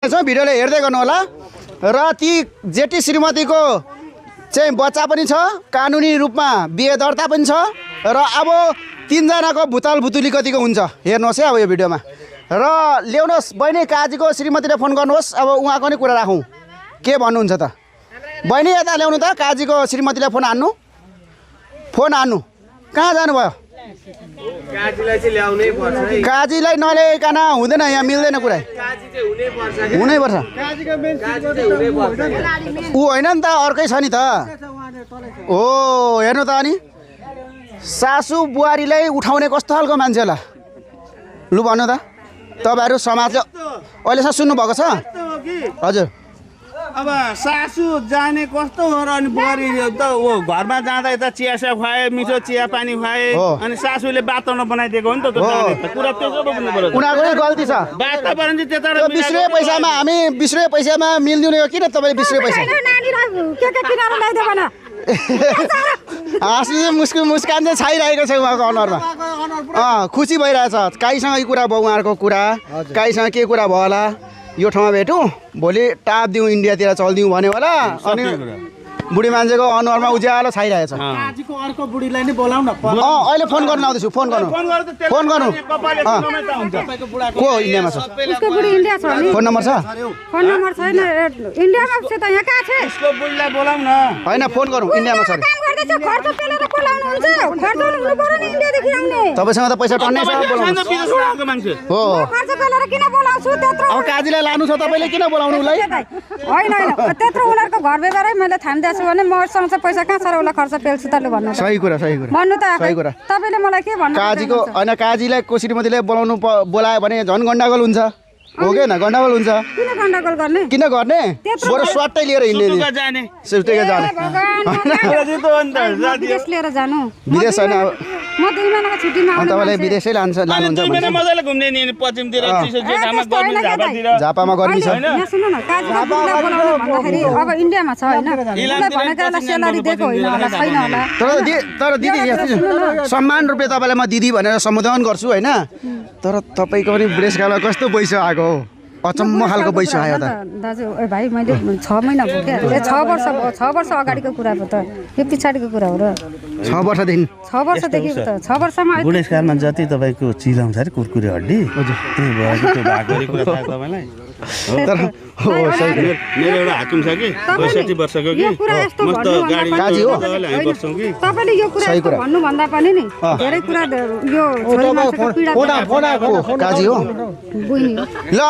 भिडियोले हेर्दै गर्नु होला र ती जेठी श्रीमतीको चाहिँ बच्चा पनि छ, कानुनी रूपमा बिहे दर्ता पनि छ र अब तीनजनाको भुताल भुतुली कतिको हुन्छ हेर्नुहोस् है अब यो भिडियोमा। र ल्याउनुहोस् बहिनी काजीको श्रीमतीले फोन गर्नुहोस्, अब उहाँको नै कुरा राखौँ। के भन्नुहुन्छ त बहिनी? यता ल्याउनु त काजीको श्रीमतीलाई फोन हान्नु, फोन हान्नु। कहाँ जानुभयो? काजीलाई नल्याइकन हुँदैन, यहाँ मिल्दैन कुरा। हुनैपर्छ। ऊ होइन नि त, अर्कै छ नि त। हो हेर्नु त, अनि सासू बुहारीलाई उठाउने कस्तो खालको मान्छे होला लु भन्नु त। तपाईँहरू समाजले अहिलेसम्म सुन्नुभएको छ? हजुर। अब सासू जाने कस्तो हो र अनि बुहारी त ऊ घरमा जाँदा यता चिया सिया खुवाए, मिठो चिया पानी खुवाए, अनि सासूले वातावरण बनाइदिएको हो नि त। कुरा त्यसो बुझ्नु पर्यो। उनीहरूकै गल्ती छ। वातावरण चाहिँ त्यता 20 रुपियाँ पैसामा हामी 20 रुपियाँ पैसामा मिल्दिउने हो। किन तपाईँले 20 रुपियाँ पैसा हाँस्नु मुस्कान चाहिँ छाइरहेको छ उहाँको अनुहारमा। खुसी भइरहेछ। काहीसँग कुरा भयो, उहाँहरूको कुरा काहीसँग के कुरा भयो होला। यो ठाउँमा भेटौँ, भोलि टाप दिउँ, इन्डियातिर चलिदिउँ भन्यो होला। अनि बुढी मान्छेको अनुहारमा उज्यालो छाइरहेछ। अर्को बुढीलाई नै बोलाउँ न। अहिले फोन गर्नु आउँदैछु। फोन गर्नु को इन्डियामा छ? उसको बुढी इन्डिया छ नि। फोन नम्बर छ? फोन नम्बर छैन, इन्डियामा छ त। यहाँ कहाँ छ? उसको बुढीलाई बोलाउँ न। होइन फोन गरौँ, इन्डियामा छ। काम गर्दैछ, खर्च पेलेर बोलाउनु हुन्छ। खर्च हुनु पर्यो नि इन्डियादेखि आउने। तपाईँसँग त पैसा टन्नै छ, बोलाउनु मान्छे हो। खर्च पेलेर किन बोलाउँछु त्यत्रो? अब काजीलाई लानु छ तपाईँले, किन बोलाउनु उसलाई? होइन त्यत्रो उनीहरूको घर व्यवहारै मैले थामिदिएको छु भने मसँग चाहिँ पैसा कहाँ छ र उसलाई खर्च पेल्छु त? लु भन्नु। सही कुरा भन्नु त सही कुरा। तपाईँले मलाई के भन्नु? काजीको होइन, काजीलाई को श्रीमतीले बोलायो भने झन् गन्डागोल हुन्छ हो कि न? गन्डागोल हुन्छ। किन गण्डगोल गर्ने? किन गर्ने? बरु स्वाटै लिएर हिँड्ने नि। जाने सुटेको जाने विदेश लिएर जानु। विदेश होइन। म 2 महिनाको छुट्टीमा आउने। तपाईँलाई विदेशै लानुहुन्छ भने मजाले घुम्ने नि पश्चिमतिर चिसोमा गर्मी झापातिर झापामा गर्मी छ। यहाँ सुन्नु न, काजीलाई बोलाउनु भन्दाखेरि अब इन्डियामा छ होइन, उसलाई भनेको होला सेलरी दिएको होइन होला, छैन होला। तर दिदी सम्मान रूपले तपाईँलाई म दिदी भनेर सम्बोधन गर्छु होइन। तर तपाईँको पनि बुढेसकालमा कस्तो पैसा आएको हो? अचम्म खालको पैसा आयो त दाजु। ओ भाइ मैले 6 महिना भयो क्या। 6 वर्ष भयो। 6 वर्ष अगाडिको कुरा हो त, यो पछाडिको कुरा हो र। 6 वर्षदेखि 6 वर्षदेखि त 6 वर्षमा बुढेसकालमा जति तपाईँको चिलाउँछ अरे कुरकुरे हड्डी, त्यही भयो त्यो भागरी कुरा थाहा तपाईँलाई? तर हो सही। मेरो एउटा हाकिम छ कि 65 वर्षको कि मस्त गाडी काजी हो। बस्छौँ कि तपाईँले यो कुरा यस्तो भन्नु भन्दा पनि नि धेरै कुरा यो छोरी मान्छेको पीडा काजी हो। बुझ्नु हो। ल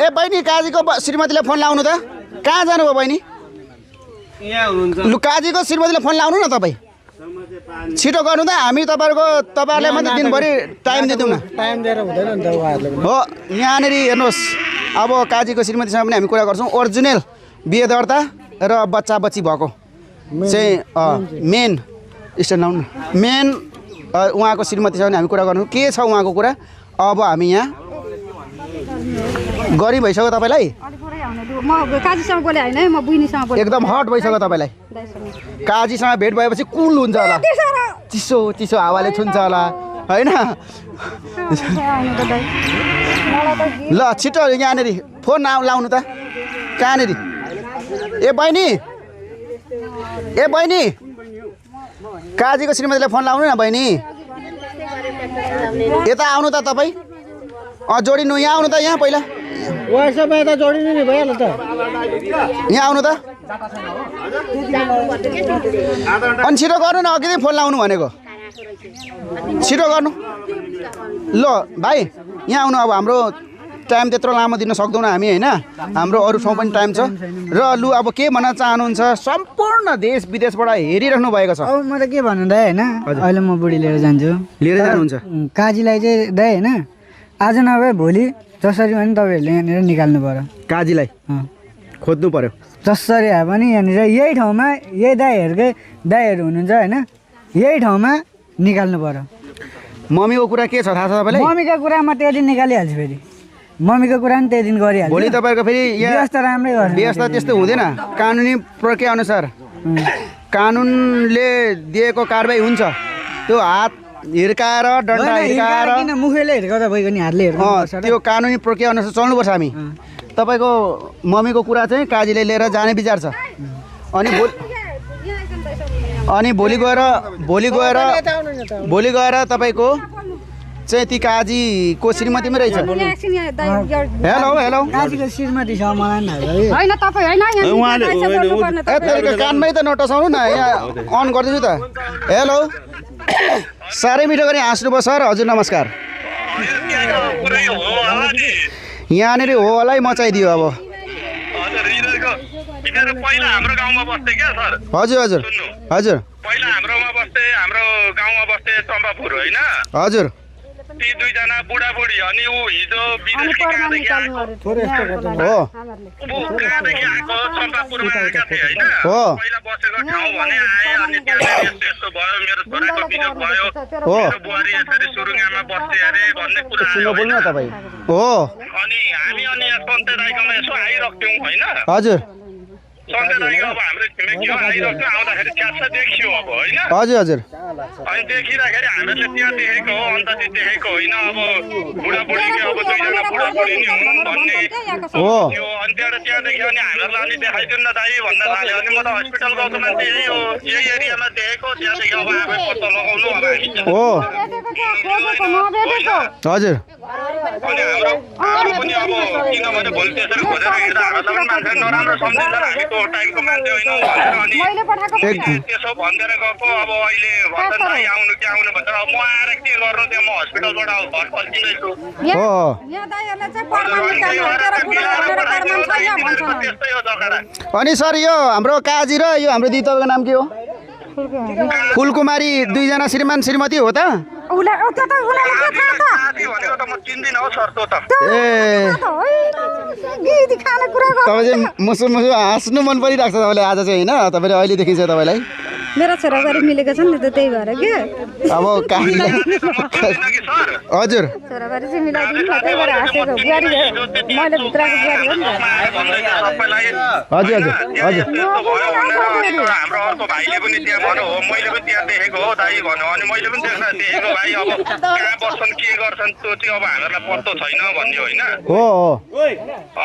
ए बहिनी, काजीको श्रीमतीले फोन लाउनु त। कहाँ जानुभयो बहिनी? यहाँ हुनुहुन्छ। लु काजीको श्रीमतीले फोन लाउनु न तपाईँ, छिटो गर्नु त। हामी तपाईँहरूले मात्रै दिनभरि टाइम दिँदैनौँ न। टाइम दिएर हुँदैन नि त उहाँहरूले। हो यहाँनिर हेर्नुहोस्, अब काजीको श्रीमतीसँग पनि हामी कुरा गर्छौँ। ओरिजिनल बिहे दर्ता र बच्चा बच्ची भएको चाहिँ मेन स्ट्यान्ड लाउनु, मेन उहाँको श्रीमतीसँग पनि हामी कुरा गर्छौँ। के छ उहाँको कुरा? अब हामी यहाँ गरी भइसक्यो तपाईँलाई? म काजीसँग बोले होइन, म बुइनीसँग बोले। एकदम हट भइसक्यो तपाईँलाई? काजीसँग भेट भएपछि कुल हुन्छ होला, चिसो चिसो हावाले छुन्छ होला होइन? ल छिटो यहाँनिर फोन लाउनु त। कहाँनिर? ए बहिनी काजीको श्रीमतीलाई फोन लाउनु न बहिनी। यता आउनु त तपाईँ, जोडिनु। यहाँ आउनु त, यहाँ पहिला वाट्सएपमा यता जोडिनु नि भइहाल्यो त। यहाँ आउनु त। अनि छिटो गर्नु न, अघि फोन लाउनु भनेको। छिटो गर्नु। ल भाइ यहाँ आउनु। अब हाम्रो टाइम त्यत्रो लामो दिन सक्दैनौँ हामी होइन, हाम्रो अरू ठाउँ पनि टाइम छ। र लु अब के भन्न चाहनुहुन्छ? सम्पूर्ण देश विदेशबाट हेरिराख्नु भएको छ। अब म त के भन्नु दाइ होइन, अहिले म बुढी लिएर जान्छु। लिएर जानुहुन्छ? काजीलाई चाहिँ दाइ होइन, आज नभए भोलि जसरी पनि तपाईँहरूले यहाँनिर निकाल्नु पर्यो। काजीलाई खोज्नु पर्यो जसरी भए पनि यहाँनिर यही ठाउँमा यही दाइहरू हुनुहुन्छ होइन, यही ठाउँमा निकाल्नु पर्यो। मम्मीको कुरा के छ थाहा छ तपाईँलाई? मम्मीको कुरा म त्यो दिन निकालिहाल्छु, फेरि मम्मीको कुरा नि त्यही दिन गरिहाल्छु। भोलि तपाईँको फेरि व्यवस्था राम्रै गर्नु। व्यवस्था त्यस्तो हुँदैन। कानुनी प्रक्रिया अनुसार कानुनले दिएको कारबाही हुन्छ। त्यो हात हिर्काएर डन्डा हिर्काएर किन मुखले हिर्काउँदा भयो नि हातले हिर्काउनु त्यो कानुनी प्रक्रिया अनुसार चल्नुपर्छ हामी। तपाईँको मम्मीको कुरा चाहिँ काजीले लिएर जाने विचार छ अनि भोलि गएर तपाईँको चाहिँ ती काजीको श्रीमतीमै रहेछ हेलो काजीको श्रीमती छ मलाई होइन तपाईँ होइन कानमै त नटसाउनु न यहाँ अन गरिदिन्छु त हेलो साह्रै मिठो गरी हाँस्नुभयो सर हजुर नमस्कार यहाँनिर हो होला मचाइदियो अब पहिला हाम्रो गाउँमा बस्थे क्या सर हजुर हजुर हजुर पहिला हाम्रोमा बस्थे हाम्रो गाउँमा बस्थे चम्पापुर होइन हजुर ती दुईजना बुढाबुढी अनि ऊ हिजो विदेशी कहाँदेखि आएको हो कहाँदेखि आएको चम्पापुरमा आएका थिए होइन हो पहिला बसेको ठाउँ भने आए अनि त्यहाँ यस्तो यस्तो भयो मेरो छोराको बिजोग भयो मेरो बुहारी यसरी सुरुङामा बस्थे अरे भन्ने कुरा आयो बोल्नु न तपाईँ हो अनि हामी अनि यहाँ सन्ते राईकोमा यसो आइरहेको होइन हजुर सन्ते राईको अब हाम्रो छिमेकी हो आइरहेको आउँदाखेरि च्याप्सा देखियो अब होइन हजुर हजुर अनि देखिँदाखेरि हामीहरूले त्यहाँ देखेको हो अन्त चाहिँ देखेको होइन अब बुढाबुढीको अब दुईजना बुढाबुढी नै हुन् भन्ने हो थियो अनि त्यहाँ देख्यो अनि हामीहरूलाई अनि देखाइदिउँ न दाइ भन्न थाल्यो अनि म त हस्पिटल गएको मान्छे यही हो यही एरियामा देखेको त्यहाँदेखि अब आफै पत्ता लगाउनु अब हामी हो हजुर अनि हाम्रो पनि अब किनभने भोलि त्यसरी खोजेर हिँड्दा हामीलाई पनि मान्छे नराम्रो सम्झिन्छ हामी त्यो टाइपको मान्छे होइनौँ भनेर अनि त्यसो भनिदिएर गएको अब अहिले भन्छ दाइ आउनु कि आउनु भन्छ अब म आएर के गर्नु त्यहाँ म हस्पिटलबाट अब घर फर्किँदैछु त्यस्तै हो जग्गा अनि सर यो हाम्रो काजी र यो हाम्रो दिदी तपाईँको नाम के हो फुलकुमारी दुईजना श्रीमान श्रीमती हो त भनेको त म चिन्दिनँ हौ सर त्यो त ए तपाईँ चाहिँ मुसु हाँस्नु मन परिरहेको छ तपाईँले आज चाहिँ होइन तपाईँले अहिले देखिन्छ तपाईँलाई मेरो छोराबारी मिलेको छ नि त त्यही भएर के अब काजीले हजुर छोराबारी चाहिँ मिलाइदिनु न त्यही भएर हाँसेको बुहारी मैले भित्रको बुहारी हो नि हजुर हजुर हजुर हाम्रो अर्को भाइले पनि त्यहाँ भन्यो हो मैले पनि त्यहाँ देखेको हो दाइ भन्यो अनि मैले पनि देखेको भाइ अब कहाँ बस्छन् के गर्छन् त्यो चाहिँ अब हामीहरूलाई पत्तो छैन भन्ने होइन हो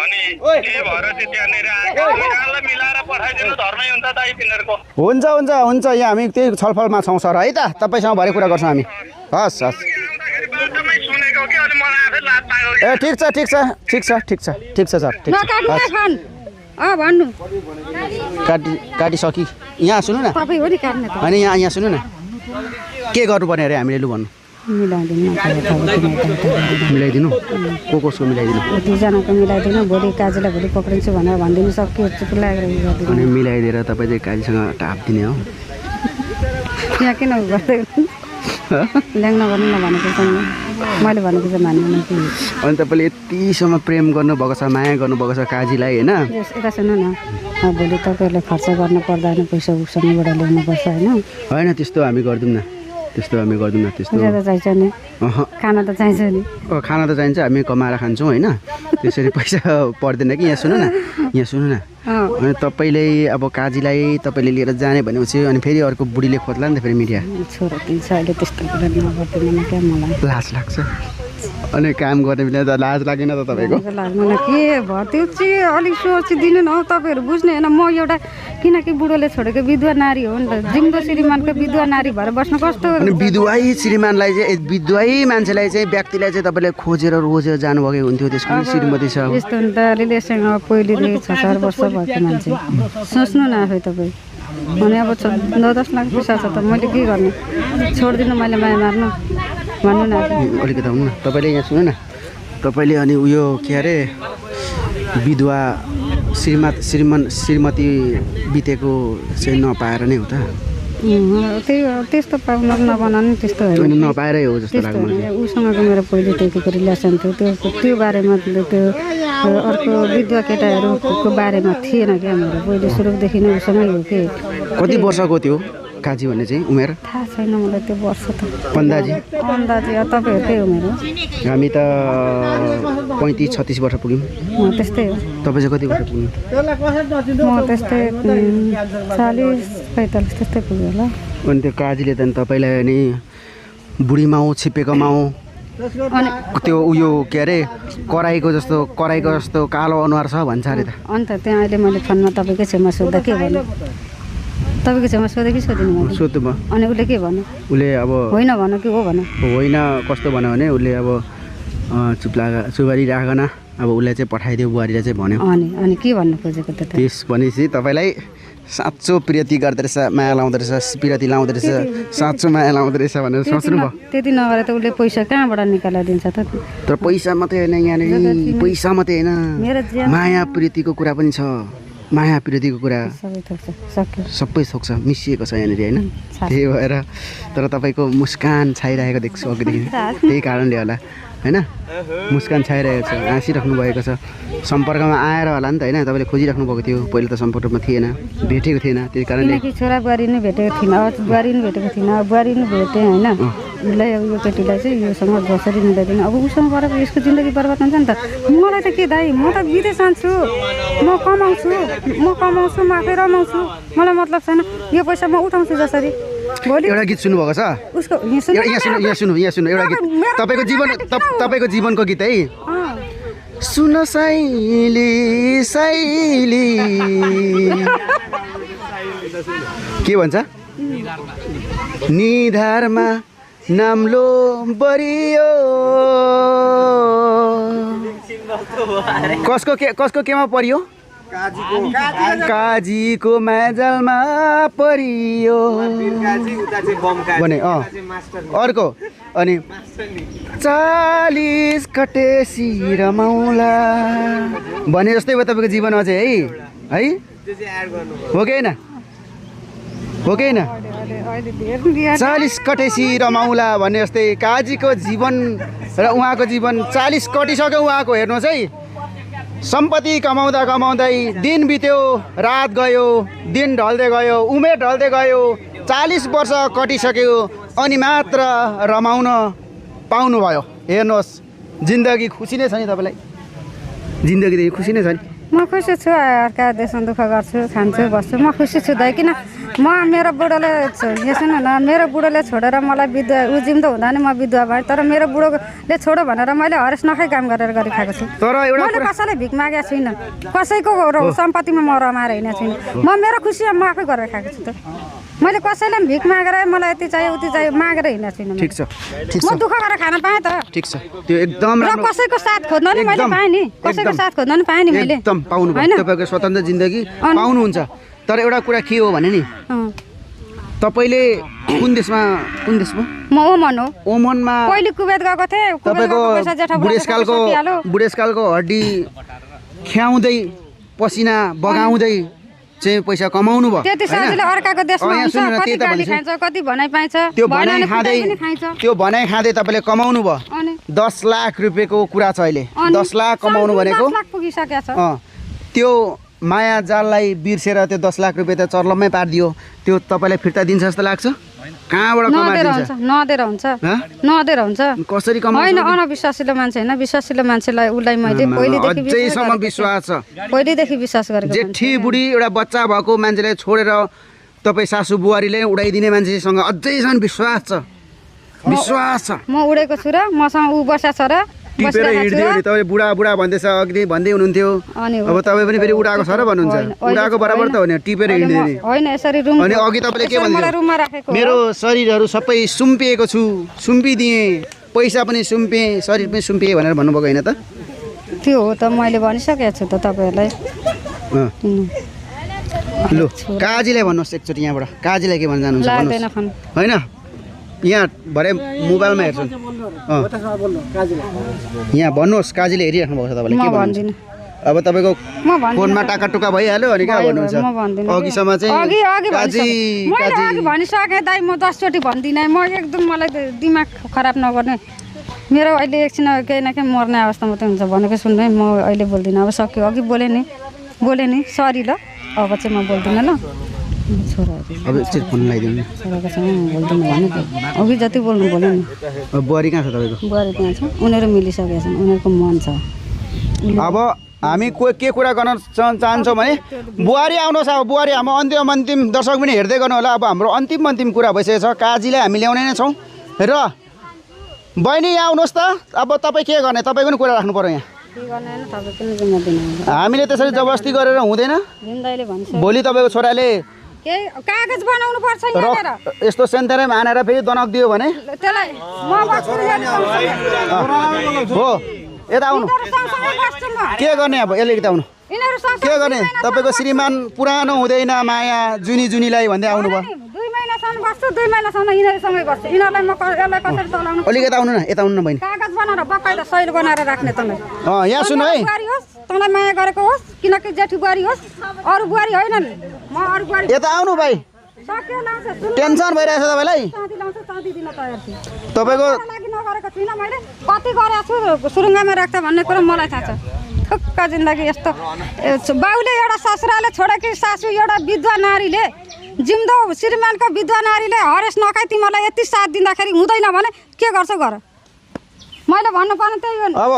अनि त्यही भएर चाहिँ त्यहाँनिर आएको दुईजनालाई मिलाएर पठाइदिनु धर्मै हुन्छ दाइ तिनीहरूको हुन्छ हुन्छ हुन्छ यहाँ हामी त्यही छलफलमा छौँ सर है त तपाईँसँग भरे कुरा गर्छौँ हामी हस् हस् सुनेको कि अनि मलाई आफै लाभ पायो ए ठिक छ ठिक छ ठिक छ ठिक छ ठिक छ सर ठिक छ भन्नु काटिसकि यहाँ सुन्नु न तपाईँ हो नि काट्ने त होइन यहाँ सुन्नु न के गर्नुपर्ने अरे हामीले लु भन्नु मिलाइदिनु कसको मिलाइदिनु दुईजनाको मिलाइदिनु भोलि काजीलाई भोलि पक्रिन्छु भनेर भनिदिनु सक्यो लागेर अनि मिलाइदिएर तपाईँ चाहिँ काजीसँग टाप दिने हो यहाँ किन गर्दै ल्याङ नगर्नु न भनेको छ मैले भनेको चाहिँ मान्नु कि अनि तपाईँले यतिसम्म प्रेम गर्नुभएको छ माया गर्नुभएको छ काजीलाई होइन यता सुन्नु न भोलि तपाईँहरूले खर्च गर्नु पर्दैन पैसा उसँगबाट ल्याउनुपर्छ होइन त्यस्तो हामी गर्दैनौँ न त्यस्तो ज्यादा चाहिन्छ नि खाना त चाहिन्छ नि खाना त चाहिन्छ हामी कमाएर खान्छौँ होइन त्यसरी पैसा पर्दैन कि यहाँ सुन्नु न अनि तपाईँले अब काजीलाई तपाईँले लिएर जाने भनेपछि अनि फेरि अर्को बुढीले खोज्ला नि त फेरि मिडिया छोरा दिन्छ अहिले त्यस्तो कुरा नगर्दैन क्या मलाई लाज लाग्छ अनि काम गर्ने बेला त लाज लागेन त तपाईँको लाग्दैन के भयो त्यो चाहिँ अलिक सोचिदिनु न हौ तपाईँहरू बुझ्ने होइन म एउटा किनकि बुढोले छोडेको विधवा नारी हो नि त जिउँदो श्रीमानको विधवा नारी भएर बस्नु कस्तो अनि विधुवै श्रीमानलाई चाहिँ विधुवै मान्छेलाई चाहिँ व्यक्तिलाई चाहिँ तपाईँले खोजेर रोजेर जानुभएकै हुन्थ्यो त्यसको श्रीमती छ यस्तो नि त रिलेसन पहिलेदेखि 6-4 वर्ष भएको मान्छे सोच्नु न आफै तपाईँ अनि अब 9-10 लाख पैसा छ त मैले के गर्ने छोडिदिनु मैले माया मार्नु भन्नु न अलिकति आउनु न तपाईँले यहाँ सुन्नु न तपाईँले अनि उयो के अरे विधवा श्रीमती बितेको चाहिँ नपाएर नै हो त त्यस्तो पाउनु नबनाउनु त्यस्तो नपाएरै हो जस्तो लाग्छ उसँगको मेरो पहिलेदेखिको रिलेसन थियो त्यो बारेमा त्यो अर्को विधवा केटाहरूको बारेमा थिएन क्या मेरो पहिले सुरुदेखि नै उसँगै हो कि कति वर्षको थियो काजी भन्ने चाहिँ उमेर थाहा छैन मलाई त्यो वर्ष त अन्दाजी तपाईँहरूकै उमेर हो हामी त 35-36 वर्ष पुग्यौँ त्यस्तै हो तपाईँ चाहिँ कति वर्ष पुग्नु म त्यस्तै 40-45 त्यस्तै पुग्यो होला अनि त्यो काजीले त तपाईँलाई नि बुढी माउ छिप्पेको माउ त्यो उयो के अरे कराईको जस्तो कालो अनुहार छ भन्छ अरे त। अन्त त्यहाँ अहिले मैले फोनमा तपाईँकै छेउमा सोद्धा के भन्नु, तपाईँको छेउमा सोधेँ कि सोधिनँ मैले? सोध्नु भयो। अनि उसले के भन्यो? उसले अब होइन भन कि हो भन? होइन कस्तो भन्यो भने उसले अब चुबारी राखन अब उसलाई चाहिँ पठाइदियो बुहारीलाई चाहिँ भन्यो। अनि के भन्नु खोजेको त? त्यस भनेपछि तपाईँलाई साँचो प्रियति गर्दो रहेछ, माया लाउँदो रहेछ, पिरती लाउँदो रहेछ, साँचो माया लाउँदो रहेछ भनेर सोच्नु भयो। त्यति नगरे त उसले पैसा कहाँबाट निकालेर दिन्छ त? तर पैसा मात्रै होइन यहाँनिर, पैसा मात्रै होइन माया प्रीतिको कुरा पनि छ। माया प्रीतिको कुरा सबै थोक्छ, मिसिएको छ यहाँनिर होइन। त्यही भएर तर तपाईँको मुस्कान छाइरहेको देख्छु अघिदेखि, त्यही कारणले होला होइन। मुस्कान छाइरहेको छ, हाँसिराख्नु भएको छ। सम्पर्कमा आएर होला नि त होइन, तपाईँले खोजिराख्नु भएको थियो। पहिला त सम्पर्कमा थिएन, भेटेको थिएन, त्यही कारणले। किनकि छोरा बुहारी नै भेटेको थिइनँ, बुहारी नै भेटेको थिइनँ, बुहारी नै भेटेँ होइन। उसलाई अब यो केटीलाई चाहिँ योसँग जसरी मिलाइदिनु, अब उसँग गरेर यसको जिन्दगी बर्बाद हुन्छ नि त। मलाई त के दाइ, म त विदेश जान्छु, म कमाउँछु, म आफै रमाउँछु, मलाई मतलब छैन। यो पैसा म उठाउँछु जसरी। भोलि एउटा गीत सुन्नुभएको छ उसको यहाँ सुन्नु एउटा गीत तपाईँको जीवनको गीत है। सुन साइली साइली के भन्छ? निधारमा नाम्लो बरियो। कसको केमा परियो? काजीको माजलमा परियो भने अर्को। अनि 40 कटेसी रमाउला भने जस्तै भयो तपाईँको जीवनमा चाहिँ है हो कि होइन? हो कि होइन? 40 कटेसी रमाउला भने जस्तै काजीको जीवन र उहाँको जीवन 40 कटिसक्यो उहाँको। हेर्नुहोस् है, सम्पत्ति कमाउँदै दिन बित्यो, रात गयो, दिन ढल्दै गयो, उमेर ढल्दै गयो, 40 वर्ष कटिसक्यो अनि मात्र रमाउन पाउनुभयो। हेर्नुहोस्, जिन्दगी खुसी नै छ नि तपाईँलाई? जिन्दगीदेखि खुसी नै छ नि? म खुसी छु, अर्का देशमा दुःख गर्छु, खान्छु, बस्छु, म खुसी छु दाइ। किन मेरो बुढोले सुन न, मेरो बुढोले छोडेर मलाई विधवा उजिम्दो हुँदा नि म विधवा भएँ। तर मेरो बुढोले छोडो भनेर मैले हरेस नखाई काम गरेर गरिखाएको छु। मैले कसैले भिख मागेको छुइनँ, कसैको सम्पत्तिमा म रमाएर हिँडेको छुइनँ। म मेरो खुसी म आफै गरेर खाएको छु। त मैले कसैले पनि भिख मागेर मलाई यति चाहियो उति चाहियो मागेर हिँडेको छुइनँ। ठिक छ, म दुःख गरेर खान पाएँ त। ठिक छ, त्यो एकदम र कसैको साथ खोज्न नि मैले पाएँ नि, कसैको साथ खोज्न नि पाएँ नि मैले। एकदम पाउनुभयो, तपाईँको स्वतन्त्र जिन्दगी पाउनुहुन्छ। तर एउटा कुरा के हो भने नि, तपाईँले कुन देशमा म ओमन हो। ओमनमा पहिले कुवेत गएको थिएँ। तपाईँको बुढेसकालको हड्डी ख्याउँदै पसिना बगाउँदै चाहिँ पैसा कमाउनु भयो। त्यति सजिलो अर्काको देशमा हुन्छ, कति गाली खान्छ, कति भनाइ पाइन्छ। त्यो भनाइ खाँदै तपाईँले कमाउनु भयो। 10 लाख रुपियाँको कुरा छ अहिले। 10 लाख कमाउनु भनेको 10 लाख पुगिसकेको छ। त्यो माया जाललाई बिर्सेर त्यो 10 लाख रुपियाँ त चर्लमै पारिदियो। त्यो तपाईँलाई फिर्ता दिन्छ जस्तो लाग्छ? कहाँबाट कमाइदिन्छ? नदेर हुन्छ। कसरी कमाउँछ? होइन, अनविश्वासिलो मान्छे होइन, विश्वासिलो मान्छेलाई उसलाई मैले अझैसम्म विश्वास छ। पहिलेदेखि विश्वास गरेको। जेठी बुढी एउटा बच्चा भएको मान्छेलाई छोडेर तपाईँ सासू बुहारीले उडाइदिने मान्छेसँग अझैसम्म विश्वास छ। म उडेको छु र मसँग ऊ बस्या छ र टिपेर हिँड्दियो नि। तपाईँ बुढा भन्दैछ, अघि भन्दै हुनुहुन्थ्यो। अब तपाईँ पनि फेरि उडाएको छ र भन्नुहुन्छ? उडाएको बराबर त हो नि, टिपेर हिँड्दियो नि। होइन, यसरी रुम। अनि अघि तपाईँले के भन्नुभयो? मेरो शरीरहरू सबै सुम्पिएको छु, सुम्पिदिएँ, पैसा पनि सुम्पिएँ, शरीर पनि सुम्पिएँ भनेर भन्नुभएको होइन त? त्यो हो त, मैले भनिसकेको छु त तपाईँहरूलाई। लु काजीलाई भन्नुहोस् एकचोटि यहाँबाट, काजीलाई के भन्न जानुहुन्छ? होइन, यहाँ भरे मोबाइलमा हेर्छु। यहाँ भन्नुहोस्, काजीले हेरिराख्नु भएको छ तपाईँले, के भन्नुहुन्छ? अब तपाईँको फोनमा टाकाटुका भइहाल्यो अनि क्या भन्नुहुन्छ? अघिसम्म चाहिँ मैले भनिसकेँ दाइ, म 10 चोटि भन्दिनँ। म एकदम मलाई दिमाग खराब नगर्ने। मेरो अहिले एकछिन केही न केही मर्ने अवस्था मात्रै हुन्छ भनेको सुन्नु। म अहिले बोल्दिनँ, अब सक्यो। अघि बोलेँ नि, सरी ल, अब चाहिँ म बोल्दिनँ ल। अब एकचोटि फोन लगाइदिनु। छोराको सँग बोल्दिनँ भने अघि जति बोल्नु बोल्नु नि। बुहारी कहाँ छ तपाईँको? बुहारी त्यहाँ छ, उनीहरू मिलिसकेका छन्, उनीहरूको मन छ। अब हामी के कुरा गर्न चाहन्छौँ भने बुहारी आउनुहोस्। अब बुहारी हाम्रो अन्तिम दर्शक पनि हेर्दै गर्नु होला। अब हाम्रो अन्तिम कुरा भइसकेको छ। काजीलाई हामी ल्याउने नै छौँ र बहिनी यहाँ आउनुहोस् त अब तपाईँ के गर्ने तपाईँको नि कुरा राख्नु पर्यो यहाँ हामीले त्यसरी जबरजस्ती गरेर हुँदैन भोलि तपाईँको छोराले कागज बनाउनु पर्छ यस्तो सेन्तेरै हानेर फेरि दनक दियो भने हो यता आउनु के गर्ने अब यसले यता आउनु के गर्ने तपाईँको श्रीमान पुरानो हुँदैन माया जुनीलाई भन्दै आउनुभयो अलिक यता आउनु न यता आउनु न बहिनी कागज बनाएर बकाइदा सैल बनाएर राख्ने तँलाई यहाँ सुन्नु है तँलाई माया गरेको होस् किनकि जेठी बुहारी होस् अरू बुहारी होइन नि म अरू बुहारी यता आउनु भाइ टेन्सन भइरहेछ तपाईँलाई तपाईँको नगरेको छुइनँ मैले कति गरेको छु सुरुङ्गामा राख्छ भन्ने कुरो मलाई थाहा छ ठुक्क जिन्दगी यस्तो बाउले एउटा ससुराले छोडे कि सासू एउटा विधवा नारीले जिउँदो श्रीमानको विधवा नारीले हरेस नखाइ तिमीलाई यति साथ दिँदाखेरि हुँदैन भने के गर्छ गर मैले भन्नुपर्ने त्यही हो नि अब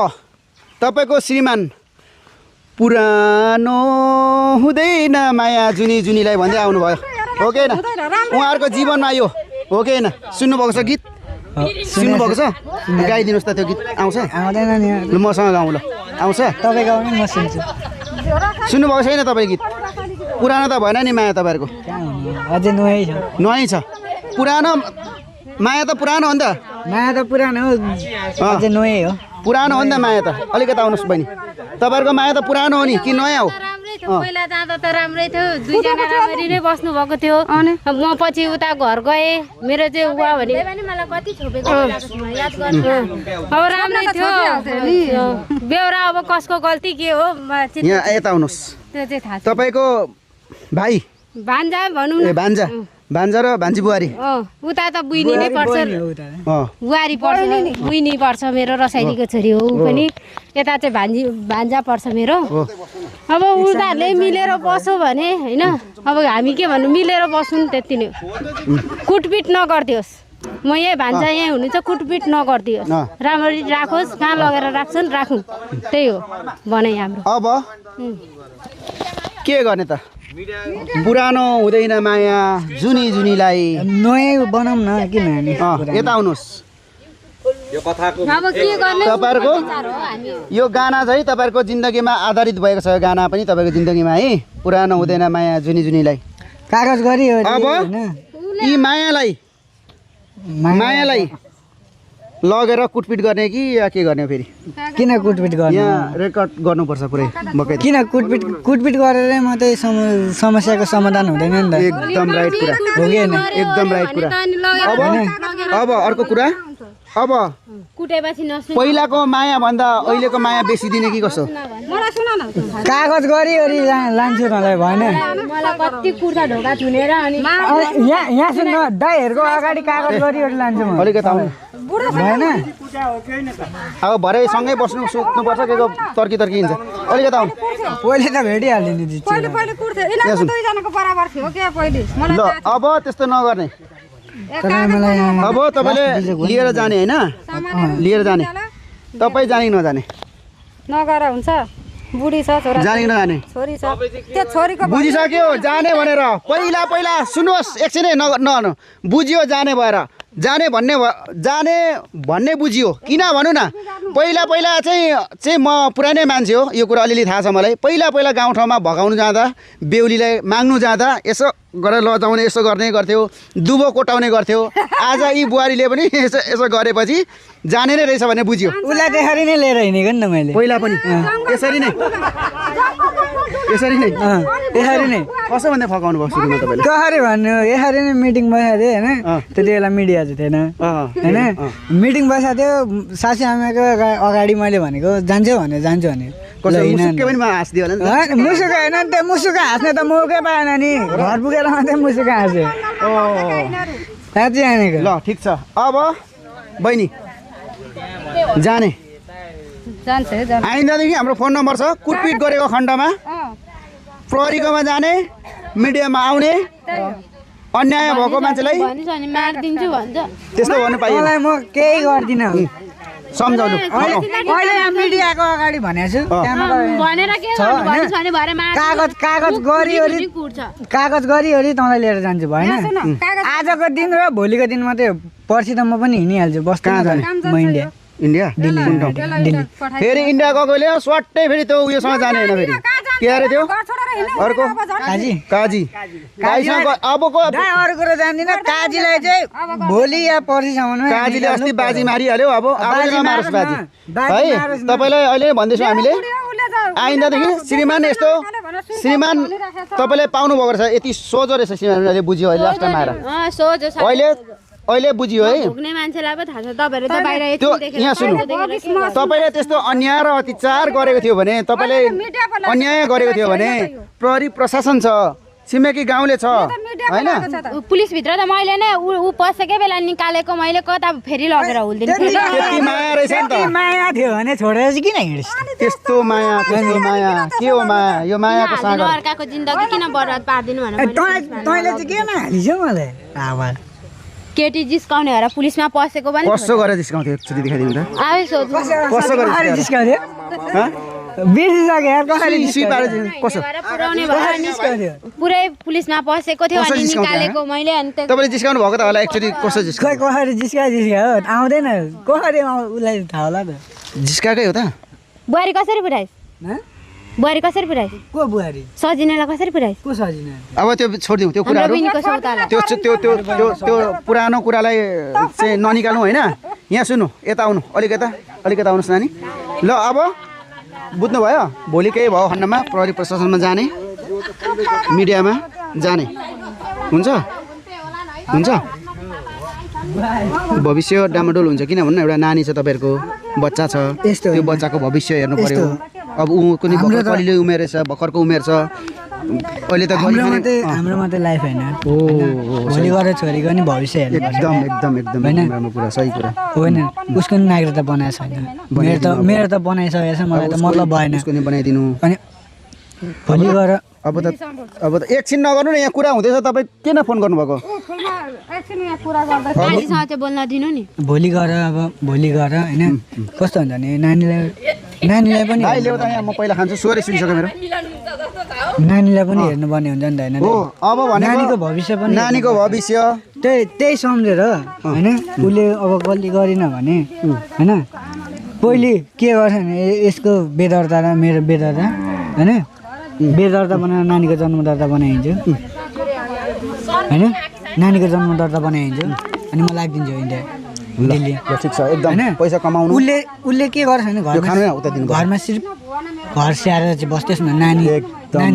तपाईँको श्रीमान पुरानो हुँदैन माया जुनीलाई भन्दै आउनुभयो हो कि होइन उहाँहरूको जीवनमा यो हो कि होइन सुन्नुभएको छ गीत सुन्नुभएको छ गाइदिनुहोस् त त्यो गीत आउँछ आउँदैन नि ल मसँग गाउँ ल आउँछ तपाईँ गाउनु म सुन्छु सुन्नुभएको छैन तपाईँ गीत पुरानो त भएन नि माया तपाईँहरूको अझै नयाँ छ नयाँ छ पुरानो माया त पुरानो हो नि त माया त पुरानो हो अझै नयाँ हो पुरानो हो नि त माया त अलिकति आउनुहोस् बहिनी तपाईँहरूको माया त पुरानो हो नि कि नयाँ हो पहिला जाँदा त राम्रै थियो दुईजना राम्ररी नै बस्नु भएको थियो म पछि उता घर गएँ मेरो चाहिँ उहाँ भने मलाई कति छोपेको याद गर्नु अब राम्रै थियो बेहोरा अब कसको गल्ती के हो यहाँ यता आउनुहोस् त्यो चाहिँ थाहा छ तपाईँको भाइ भान्जा भनौँ ए भान्जा भान्जा र भान्जी बुहारी उता त बुइनी नै पर्छ बुहारी पर्छ बुइनी पर्छ मेरो रसाइनीको छोरी हो ऊ पनि यता चाहिँ भान्जा पर्छ मेरो अब उनीहरूले मिलेर बस्यो भने होइन अब हामी के भन्नु मिलेर बस्नु त्यति नै कुटपिट नगरिदियोस् म यही भान्जा यहीँ हुनुहुन्छ कुटपिट नगरिदियोस् राम्ररी राखोस् कहाँ लगेर राख्छन् राखौँ त्यही हो भनाइ हाम्रो अब के गर्ने त पुरानो हुँदैन माया जुनीलाई नयाँ बनाऊँ न किन यता आउनुहोस् अब के गर्ने तपाईँहरूको यो गाना चाहिँ तपाईँहरूको जिन्दगीमा आधारित भएको छ यो गाना पनि तपाईँको जिन्दगीमा है पुरानो हुँदैन माया जुनीलाई कागज गरी अब यी मायालाई लगेर कुटपिट गर्ने कि या के गर्ने फेरि किन कुटपिट गर्ने यहाँ रेकर्ड गर्नुपर्छ पुरै बकाइदा किन कुटपिट गरेरै मात्रै समस्याको समाधान हुँदैन नि त एकदम राइट कुरा हो कि होइन एकदम राइट कुरा अब अर्को कुरा अब कुटेपछि नसुन पहिलाको माया भन्दा अहिलेको माया बेसी दिने कि कसो मलाई सुन न कागज गरी लान्छु नलाई भएन मलाई कति कुर्ता ढोका थुनेर अनि यहाँ सुन्न दाइहरूको अगाडि कागज गरी लान्छु म अलिकति आउनु भएन अब भरे सँगै बस्नु सुत्नुपर्छ के तर्की हिँड्छ अलिकति आउनु पहिले त भेटिहाल्यो नि पहिले कुर्थे यिनीहरूको दुईजनाको बराबर थियो क्या पहिले मलाई ल अब त्यस्तो नगर्ने अब तपाईँले लिएर जाने होइन लिएर जाने तपाईँ जाने कि नजाने नगर हुन्छ बुढी छ छोरा जाने कि नजाने छोरी छ त्यो छोरीको बुझिसक्यो जाने भनेर पहिला सुन्नुहोस् एकछिनै नगर्नु बुझ्यो जाने भएर जाने भन्ने बुझियो किन भनौँ न पहिला चाहिँ म पुरानै मान्छे हो यो कुरा अलिअलि थाहा छ मलाई पहिला गाउँठाउँमा भगाउनु जाँदा बेहुलीलाई माग्नु जाँदा यसो गरेर लजाउने यसो गर्ने गर्थ्यो दुबो कोटाउने गर्थ्यो आज यी बुहारीले पनि यसो गरेपछि जाने नै रहेछ भन्ने बुझ्यो उसलाई त्यसरी नै लिएर हिँडेको नि त मैले पहिला पनि यसरी नै कसो भन्दै फकाउनु भयो सुरुमा तपाईँले कसरी भन्नु यसरी नै मिटिङ बसेको थियो होइन त्यति बेला मिडिया चाहिँ थिएन होइन मिटिङ बसेको थियो सासी आमाको अगाडि मैले भनेको जान्छु भने मुसुक होइन त्यो मुसुक हाँस्ने त मौकै पाएन नि घर पुगेर मात्रै मुसुक हाँस्यो साँच्चै हानेको ल ठिक छ अब बहिनी जाने आइन्दादेखि हाम्रो फोन नम्बर छ कुटपिट गरेको खण्डमा प्रहरीकोमा जाने मिडियामा आउने अन्याय भएको मान्छेलाई त्यस्तो भन्नु पाइँदैन म केही गर्दिनँ सम्झाउनु अहिले मिडियाको अगाडि भनेको छु कागज गरी तँलाई लिएर जान्छु भएन आजको दिन र भोलिको दिन मात्रै पर्सि त म पनि हिँडिहाल्छु कहाँ जाने? म इन्डिया इन्डिया दिल्ली कुन ठाउँ? दिल्ली फेरि इन्डिया गएकोले स्वाट्टै फेरि त्यो उयोसँग जाने होइन फेरि के अरे त्यो अर्को काजी काजी काजीसँग अबको अरू कुरो जान्दिनँ काजीलाई चाहिँ भोलि या पर्सिसम्ममा काजीले अस्ति बाजी मारिहाल्यो अब नमारोस् बाजी है तपाईँलाई अहिले भन्दैछौँ हामीले आइन्दादेखि श्रीमान यस्तो श्रीमान तपाईँले पाउनुभएको रहेछ यति सोझो रहेछ श्रीमानले बुझ्यो अहिले लास्ट टाइम आएर अहिले बुझ्यो है भुक्ने मान्छेलाई पो थाहा छ तपाईँहरू त बाहिर त्यो यहाँ सुन्नु तपाईँले त्यस्तो अन्याय र अत्याचार गरेको थियो भने तपाईँले अन्याय गरेको थियो भने प्रहरी प्रशासन छ छिमेकी गाउँले छ होइन पुलिसभित्र त मैले नै ऊ पसेकै बेला निकालेको मैले कता फेरि लगेर हुल्दिनु त्यति माया रहेछ नि त माया थियो भने छोडेर चाहिँ किन हिँड्छ त्यस्तो माया के हो माया यो मायाको सागर अर्काको जिन्दगी किन बर्बाद पार्दिनु भनेर तैँले चाहिँ किन हालिस मलाई आवाज केटी जिस्काउने भएर पुलिसमा पसेको पनि कसो गरेर जिस्काउँथ्यो एकचोटि देखाइदिनु त आयो सोध्नु कसो गरेर जिस्काउँथ्यो बिर्सिसक्यो यार कसरी कसो पुर्याउने भएर पुरै पुलिसमा पसेको थियो अनि निकालेको मैले अनि तपाईँले जिस्काउनु भएको त होला एकचोटि कसो जिस्का खै कसरी जिस्का हो आउँदैन कसरी उसलाई थाहा होला त जिस्काकै हो त बुहारी कसरी पुऱ्याइस् बुहारी कसरी पुऱ्याइस् को बुहारी सजिनेलाई कसरी पुऱ्याइस् को सजिना अब त्यो छोडिदिउँ त्यो कुराहरू बहिनीको सौताला त्यो त्यो त्यो त्यो त्यो पुरानो कुरालाई चाहिँ ननिकाल्नु होइन यहाँ सुन्नु यता आउनु अलिकता आउनुहोस् नानी ल अब बुझ्नुभयो भोलि केही भयो खण्डमा प्रहरी प्रशासनमा जाने मिडियामा जाने हुन्छ हुन्छ भविष्य डामाडोल हुन्छ किन भन्नु एउटा नानी छ तपाईँहरूको बच्चा छ त्यो बच्चाको भविष्य हेर्नु पर्यो अब ऊ कुनै कलिलो उमेर छ भर्खरको उमेर छ अहिले त हाम्रो मात्रै लाइफ होइन भोलि गएर छोरीको नि भविष्य हेर्नु एकदम एकदम एकदम राम्रो कुरा सही कुरा होइन उसको नि नागरिकता बनाएको छैन मेरो त बनाइसकेको छ मलाई त मतलब भएन उसको नि बनाइदिनु अनि भोलि गएर अब त एकछिन नगर्नु न यहाँ कुरा हुँदैछ तपाईँ किन फोन गर्नुभएको बोल्न दिनु नि भोलि गएर होइन कस्तो हुन्छ भने नानीलाई पनि म पहिला खान्छु सोरे सुनिसक्यो मेरो नानीलाई पनि हेर्नुपर्ने हुन्छ नि त होइन हो अब नानीको भविष्य पनि नानीको भविष्य त्यही सम्झेर होइन उसले अब गल्ती गरेन भने होइन पहिले के गर्छ भने यसको बेदर्ता र मेरो बेदर्ता होइन बेदर्ता बनाएर नानीको जन्म दर्ता बनाइदिन्छु होइन नानीको जन्म दर्ता बनाइदिन्छु अनि म लागिदिन्छु इन्डिया दिल्ली ठिक छ एकदम पैसा कमाउनु उसले के गर्छ भने घरमा सिर्फ घर स्याहार चाहिँ बस्दैछ न नानी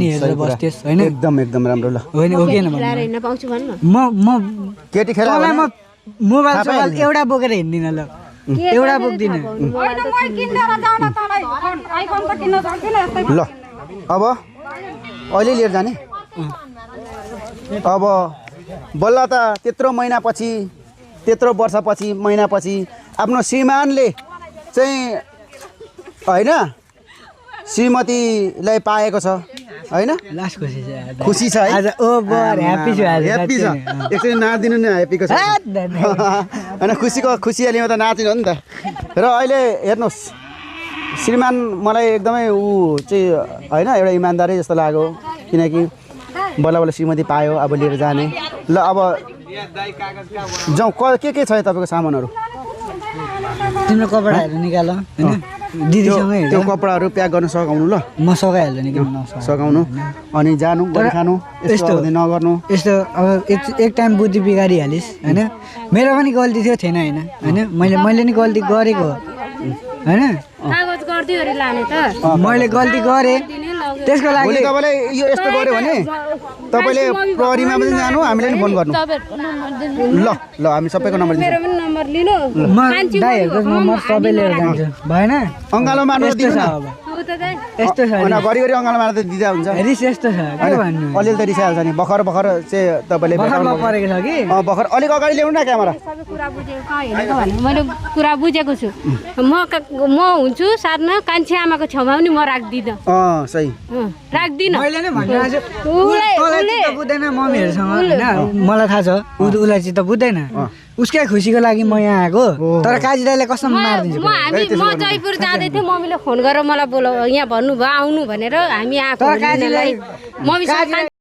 हेरेर बस्दैछ होइन एकदम एकदम राम्रो ल होइन हो कि म केटी खेला म मोबाइल एउटा बोकेर हिँड्दिनँ ल एउटा बोक्दिनँ ल अब अहिले लिएर जाने अब बल्ल त त्यत्रो महिनापछि त्यत्रो वर्षपछि महिनापछि आफ्नो श्रीमानले चाहिँ होइन श्रीमतीलाई पाएको छ होइन लास्ट खुसी छ आज ह्याप्पी छु आज ह्याप्पी छ एकचोटि नाचिदिनु नि ह्याप्पीको छ होइन खुसियालीमा त नाचिनु हो नि त र अहिले हेर्नुहोस् श्रीमान मलाई एकदमै ऊ चाहिँ होइन एउटा इमान्दारै जस्तो लाग्यो किनकि बल्ल बल्ल श्रीमती पायो अब लिएर जाने ल अब जाउँ के छ तपाईँको सामानहरू तिम्रो कपडाहरू निकाल होइन दिदीसँगै त्यो कपडाहरू प्याक गर्न सघाउनु ल म सघाइहाल्छु नि सघाउनु अनि जानु खानु यस्तो नगर्नु यस्तो अब एक टाइम बुद्धि बिगारिहालिस् होइन मेरो पनि गल्ती थियो थिएन होइन मैले नि गल्ती गरेको होइन मैले गल्ती गरेँ त्यसको लागि तपाईँले यो यस्तो गर्यो भने तपाईँले प्रहरीमा पनि जानु हामीले पनि फोन गर्नु ल हामी सबैको नम्बर दिन्छौँ म दाइहरूको नम्बर सबै लिएर जान्छु भएन अङ्गालो मार्नु दिनु न यस्तो छ घरि अङ्गालो मार्दा दिँदा हुन्छ रिस यस्तो छ के भन्नु अलिअलि त रिसाइहाल्छ नि भर्खर चाहिँ तपाईँले परेको छ कि भर्खर अलिक अगाडि ल्याउनु न क्यामेरा मैले कुरा बुझेको छु म हुन्छु साथमा कान्छी आमाको छेउमा पनि म राख्दिनँ सही राख्दिनँ मैले नै भनिरहेको चित्त बुझ्दैन मम्मीहरूसँग होइन मलाई थाहा छ उसलाई चित्त बुझ्दैन उसकै खुसीको लागि म यहाँ आएको तर काजी दाइले कसम मारिदिन्छु म जयपुर जाँदै थिएँ मम्मीले फोन गरेर मलाई यहाँ भन्नुभयो आउनु भनेर हामी आएको